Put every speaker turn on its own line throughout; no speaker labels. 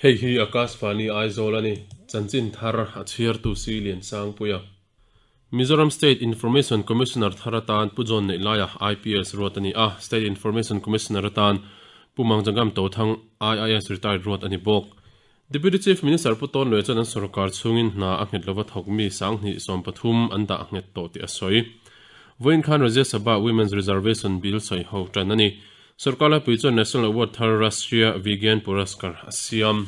Hei hi Akashvani Aizawl a ni, chanchin thar a chhiartu si Liansangpuia. Mizoram State Information Commissioner thar atan Pu John Neihlaia IPS ruat a ni a, State Information Commissioner atan Pu Mangjangam Tothang IIS retired ruat a ni bawk. Deputy Chief Minister Pu Tawn Lue chuan an sorkar chhungin hna a nghet lova thawk mi sanghnih 13 an dah nghet tawh tih a sawi. Vawiin khan Rajya Sabha Women's Reservation Bill sawi ho tan a ni. Sorkar laipui chuan National Award thar Rashtriya Vigyan Puraskar a siam.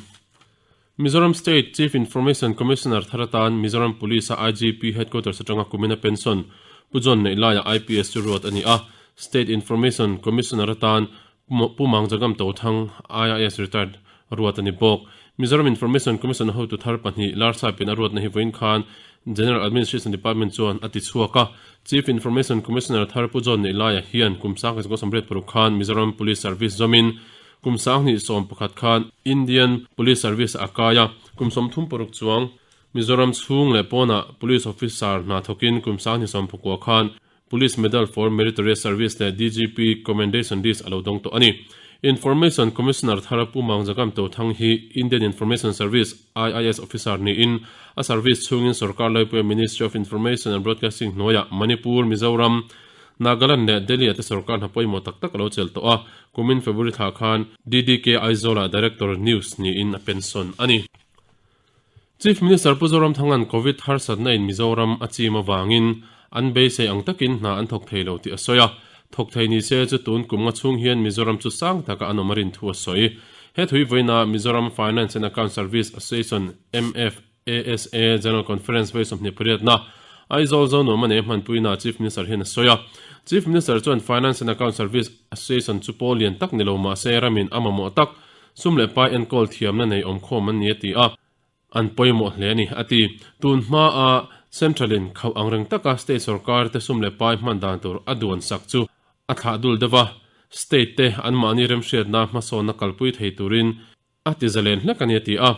Mizoram State Chief Information Commissioner thar atan Mizoram Police a IGP Headquarters atanga kumina pension Pu John Neihlaia IPS chu ruat a ni a, State Information Commissioner atan Pu Mangjagam Tothang IIS retired ruat a ni bawk. Mizoram Information Commission hotu thar pahnih Larsapin a ruatna hi vawiin khan General Administration Department chuan a ti chhuak a. Chief Information Commissioner thar Pu John Neihlaia hian kum 1986 khan Mizoram Police Service zawmin kum 2011 khan Indian Police Service a kai a, kum 36 chuang Mizoram chhung leh pawnah Police Officer hna thawkin kum 2019 khan Police Medal for Meritorious Service leh DGP Commendation List a lo dawng tawh a ni. Information Commissioner thar Pu Mangjagam Tothang hi Indian Information Service, IIS, officer niin a service chhungin sorkar laipuia Ministry of Information and Broadcasting hnuaiah Manipur, Mizoram, Nagaland leh Delhi-ah te sorkar hna pawimawh tak tak a lo chelh tawh a, kumin February thla khan DDK Aizawl-ah Director, News, niin a pension a ni. Chief Minister Pu Zoramthanga'n Covid harsatna in Mizoram a chim avangin an beisei ang takin hna an thawk thei lo tih a sawi a. Thawk thei ni se chu tun kum nga chhung hian Mizoram chu sang taka an awm a rin thu a sawi. He thui vawiina Mizoram Finance and Account Service Association, MFASA, General Conference vawi 28 na Aizawl Zonuam a nei hmanpuina Chief Minister hian a sawi a. Chief Minister chuan Finance and Account Service Association chu pawl lian tak ni lo mahse ramin a mamawh tak Sum leh pai enkawl thiamna nei awmkhawm an ni a ti a, an pawimawh hle a ni, a ti. Tun hmaa Central-in khauh angreng taka state sorkar te sum leh pai hman dan tur a duan sak chu a thlah dul deuh a, state te anmahni remhriatna hmasawnna kalpui thei turin a ti zalen hlek a ni, a ti a.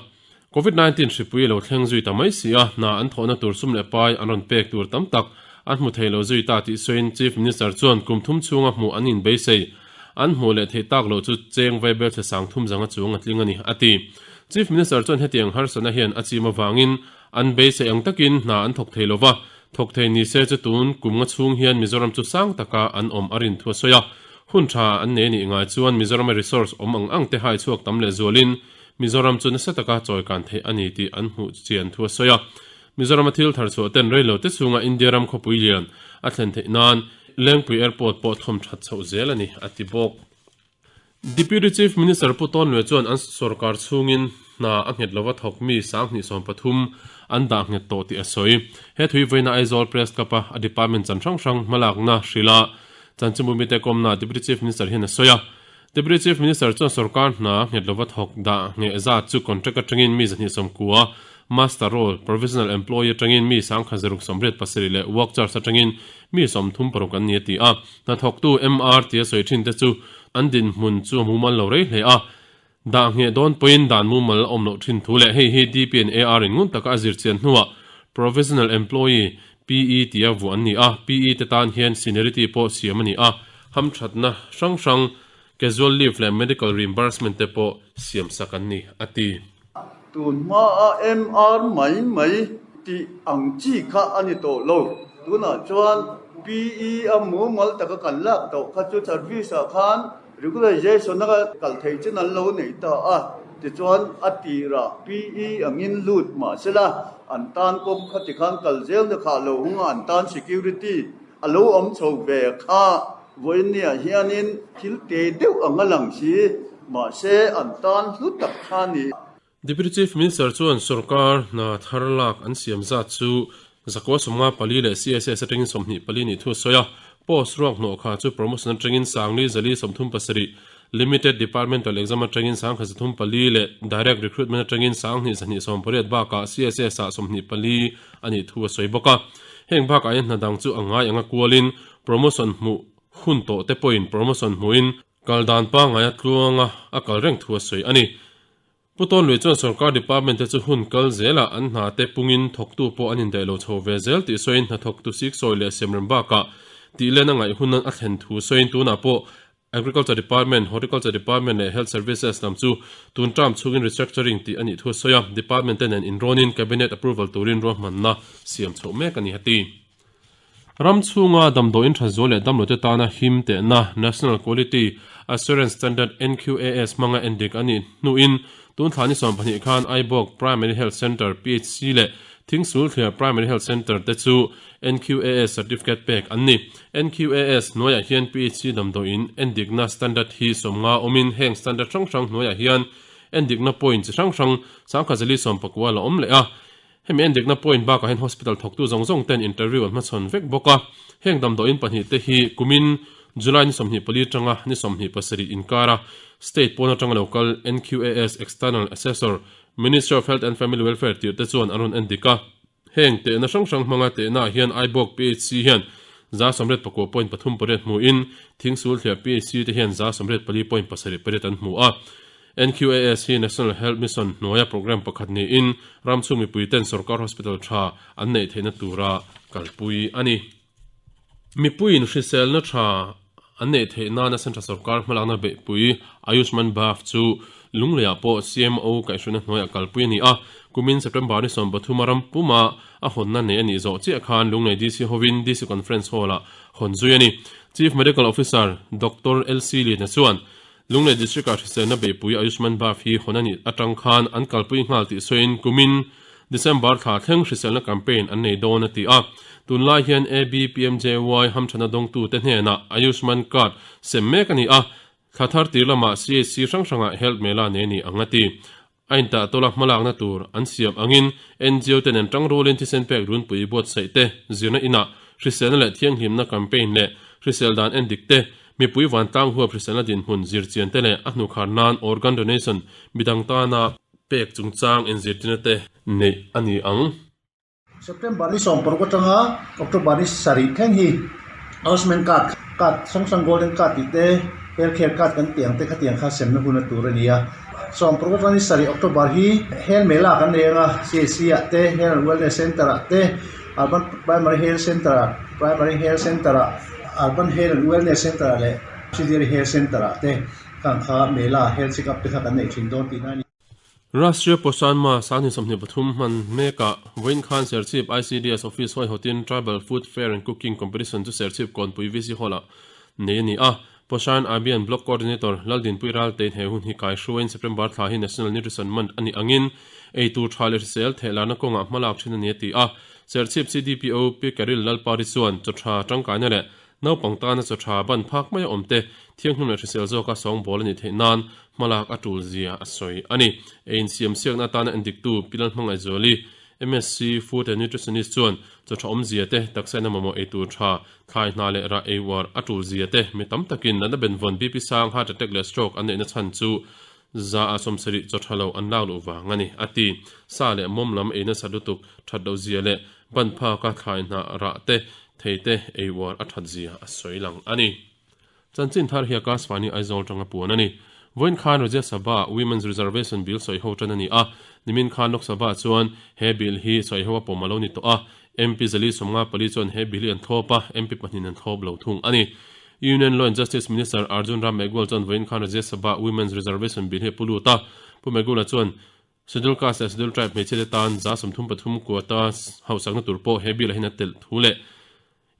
Covid 19 hripui a lo thleng zui ta mai si a, hna an thawhna tur sum leh pai an rawn pek tur tam tak an hmu thei lo zui ta tih sawiin Chief Minister chuan kum thum chhunga hmuh an inbeisei an hmuh leh theih tak loh chu cheng vaibel thla sang thum zanga chuang a tling a ni, a ti. Chief Minister chuan hetiang harsatna hian a chim avangin an beisei ang takin hna an thawk thei lova, thawk thei ni se chu tun kum nga chhung hian Mizoram chu sang taka an awm a rin thu a sawi a. Hun tha an nei nih ngai chuan Mizorama resource awm ang ang te hai chhuak tam leh zualin Mizoram chu nasa taka chawi kan theih a ni tih an hmuh chian thu a sawi a. Mizorama thil thar chhuah ten reilo te chhunga India ram khawpui lian a thlen theih nan Lengpui Airport pawh thawm that chhoh zel a ni, a ti bawk. Deputy Chief Minister Pu Tawn Lue chuan an sorkar chhungin hna a nghet lova thawk mi 2013 an dah nghet tawh tih a sawi. He thui vawiina Aizawl Press Club-a a department chan hrang hrang hmalakna hrilha chanchinbu mite kawmnaah Deputy Chief Minister hian a sawi a. Deputy Chief Minister chuan sorkar hna nghet lova thawk dah ngheh zat chu contract atangin mi 290, master roll, provisional employee atangin mi 1687 leh work charge atangin mi 36 an ni a ti a. Hnathawktu MR tia sawi thin te chu an dinhmun chu a mumal lo rei hle a, dah ngheh dawn pawhin dan mumal a awm loh thin thu leh hei hi DP and AR in ngun taka a zir chian hnuah provisional employee, PE tia vuah an ni a, PE te tan hian seniority pawh siam a ni a, hamthatna hrang hrang, casual leave leh medical reimbursement te pawh siam sak an ni, a ti.
Tun hmaa MR mai mai tih ang chi kha a ni tawh lo. Tunah chuan PE a mumal taka kan lak tawh kha chu service ah khan Regularization a kal theih chin an lo nei ta a, tichuan a tirah PE angin lut mah sela an tan kawng kha tikhan kal zelna kha a lo hung a, an tan security a lo awm chho ve kha. Vawiinniah hianin thil te deuh ang a lang si, mahse an tan hlu tak kha a ni.
Deputy Chief Minister chuan sorkar hna thar lak an siam zat chu zakua 54 leh CSS atangin 24 nih thu a sawi a. Post ruak hnawh kha chu promotion atangin sangli zali 37, Limited Departmental Exam atangin 134 leh Direct Recruitment atangin 2228 bakah CSS ah 24 a nih thu a sawi bawk a. Heng bakah hian hna dang chu a ngai anga kualin promotion hmuh hun tawh te pawhin promotion hmuhin kal dan pangngai a tluanga a kal reng thu a sawi a ni. Pu Tawn Lui chuan sorkar department te chu hun kal zelah an hna te pungin thawktu pawh an indaih lo chho ve zel tih sawiin hnathawktu siksawi leh semrem bakah tih len a ngaih hun a thlen thu sawiin tunah pawh Agriculture Department, Horticulture Department leh Health Services lam chu tun term chhungin restructuring tih a nih thu a sawi a, Department te nen inrawnin Cabinet approval turin ruahmanna siam chhoh mek a ni a ti. Ram chhunga damdawiin tha zual leh damlote tana him tehna National Quality Assurance Standard, NQAS, hmanga endik a nih hnuin tun thla ni 12 khan Aibawk Primary Health Centre, PHC, leh Thingsulthliar Primary Health Centre te chu NQAS certificate pek an ni. NQAS hnuaiah hian PHC damdawiin endikna standard hi 50 awmin heng standard hrang hrang hnuaiah hian endikna point chi hrang hrang 1049 la awm leh a. Hemi endikna point bakah hian hospital thawktu zawng zawng ten interview an hmachhawn vek bawk a. Heng damdawiin pahnihte hi kumin July ni 24 atanga ni 27 inkara state pawn atanga lo kal NQAS External Assessor, Ministry of Health and Family Welfare tirhte chuan an rawn endik a. Heng tehna hrang hrang hmanga tehnaah hian Aibawk PHC hian 99 point pathum pariat hmuin Thingsulthliah PHC te hian 94 point pasarih pariat an hmu a. NQAS hi National Health Mission hnuaia programme pakhat niin ramchhung mipuiten sorkar hospital tha an neih theihna tura kalpui a ni. Mipuiin hriselna tha an neih theih nana Central Sorkar hmalakna beihpui Ayushman Bhav chu Lungleiah pawh CMO kaihhruaina hnuaiah kalpui a ni a. Kumin September ni 13 a ram puma a hawnna nei a nih zawh chiah khan Lunglei DC hovin DC Conference Hall-ah hawn zui a ni. Chief Medical Officer Doctor LC Liana chuan Lunglei District-ah hriselna beihpui Ayushman Bhav hi hawn a nih atang khan an kalpui nghal tih sawiin kumin December thla thleng hriselna campaign an nei dawn a ti a. Tunlai hian ABPMJY hamthana dawngtute hnenah Ayushman Card sem mek a ni a, thla thar tir lamah CHC hrang hrangah Health Mela nei a ni ang a ti. A intah tawla hmalakna tur an siam angin NGO te nen tangrualin thisen pek runpui buatsaih te, zirna inah hriselna leh thianghlimna campaign leh hrisel dan endik te, mipui vantlang huap hriselna dinhmun zirchian te leh a hnukhar nan organ donation midang tana pek chungchang inzirtirna te neih a ni ang.
September ni 16 atanga October ni sarih thleng hi Ayushman card card hrang hrang golden card tih te health care card kan tih ang te khatiang kha semna hun a tur a ni a. 16 atanga ni sarih October hi health mela kan nei anga CHC ah te health and wellness center ah te urban primary health center ah primary health center ah urban health and wellness center ah leh subsidiary health center ah te khang kha mela health check up te kha kan nei thin dawn tihna a ni.
Rashtriya Poshan Maah 2023 hman mekah vawiin khan Serchhip ICDS Office huaihawtin Tribal Food Fair and Cooking Competition chu Serchhip Kawnpui VC Hall-ah nei a ni a. Poshan Abhiyan Block Coordinator Laldinpui Raltein he hun hi kai hruaiin September thla hi National Nutrition Month a nih angin ei tur tha leh hrisel thehlarna kawngah hmalak thin a ni a ti a. Serchhip CDPO Pi Karil Lalpari chuan chaw tha tangkaina leh Naupang tana chaw tha ban phak mai a awm te, thianghlim leh hrisel zawka sawngbawl a nih theih nan hmalak a tul zia a sawi a ni. Ei insiam siakna atana endiktu Pi Lalhmangaihzuali, MSc, Food and Nutritionist chuan chaw tha awmzia te, taksa ina mamawh ei tur tha, thlai hna leh rah ei uar a tul zia te, mi tam takin natna benvawn, BP sang, heart attack leh stroke an neihna chhan chu za a 70 chaw tha lo an lak luh vang a ni, a ti. Sa leh mawm lam ei nasa lutuk that loh zia leh ban phaka thlai hna rah te, Thei te ei uar a that zia a sawi lang a ni. Chanchin thar hi Akashvani Aizawl tanga puan a ni. Vawiin khan Rajya Sabha ah Women's Reservation Bill sawi ho tan a ni a, nimin khan Lok Sabha ah chuan he bill hi sawi ho a pawm a lo ni tawh a, MP Zali 54 chuan he bill hi an thlawp a, MP pahnihin an thlawp lo thung a ni. Union Law and Justice Minister Arjun Ram Meghwal chuan vawiin khan Rajya Sabha ah Women's Reservation Bill hi a pu lut a, Pu Meghwal-a chuan Schedule Caste leh Schedule Tribe hmeichhia te tan 33% quota hausakna tur pawh he bill ah hian a telh thu leh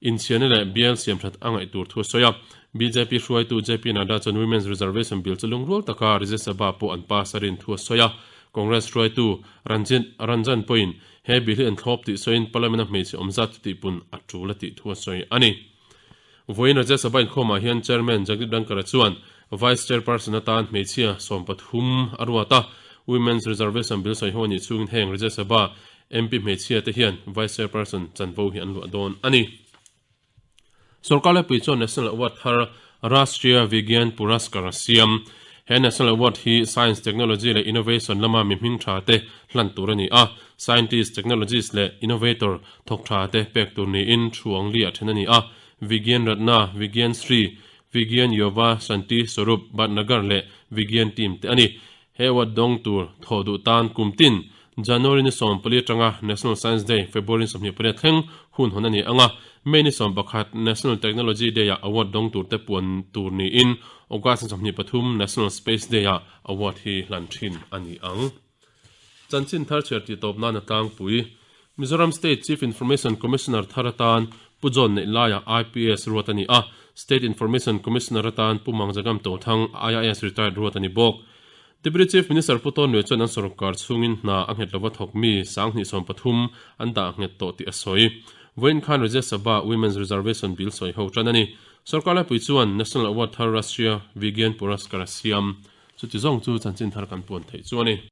inchhiarna leh bial siamthat a ngaih tur thu a sawi a. Bjp hruaitu JP Nadda chuan Women's Reservation Bill chu lungrual taka Rajya Sabha pawh an pass a rin thu a sawi a. Congress hruaitu Ranjit Ranjan pawhin he bill hi an thlawp tih sawiin Parliament-a hmeichhe awm zat chu tihpun a tul a tih thu a sawi a ni. Vawiin Rajya Sabha inkhawmah hian Chairman Jagdeep Dhankhar-a chuan Vice Chairperson atan hmeichhia 13 a ruat a, Women's Reservation Bill sawi ho a nih chungin heng Rajya Sabha MP hmeichhia te hian Vice Chairperson chanvo hi an luah dawn a ni. Sorkar lepui chuan National Award thar Rashtriya Vigyan Puraskar a siam. He National Award hi Science, Technology leh Innovation lama mi hming tha te hlan tur a ni a, Scientist, Technologist leh Innovator Thawk tha te pek tur niin Thuang Li a then a ni a, Vigyan Ratna, Vigyan Sri, Vigyan Yuva Shanti Swarup Bhatnagar leh Vigyan Team te a ni. He award dawng tur thawh duh tan kum tin January ni 14 atanga National Science Day February ni 28 thleng hun hawn a ni ang a. May ni 11 National Technology Day-ah award dawng turte puan tur niin August ni 23 National Space Day-ah award hi hlan thin a ni ang. Chanchin thar chhiar tih tawp nan a tlangpui. Mizoram State Chief Information Commissioner thar atan Pu John Neihlaia IPS ruat a ni a, State Information Commissioner atan Pu Mangjagam Tothang IAS retired ruat a ni bawk. Deputy Chief Minister Pu Tawn Lue chuan an sorkar chhungin hna a nghet lova thawk mi 2030 an dah nghet tawh tih a sawi. Vawiin khan Rajya Sabha Women's Reservation Bill sawi ho tan a ni. Sorkar laipui chuan National Award thar Rashtriya Vigyan Puraskar a siam. Chuti zawng chu chanchin thar kan puan theih chu a ni.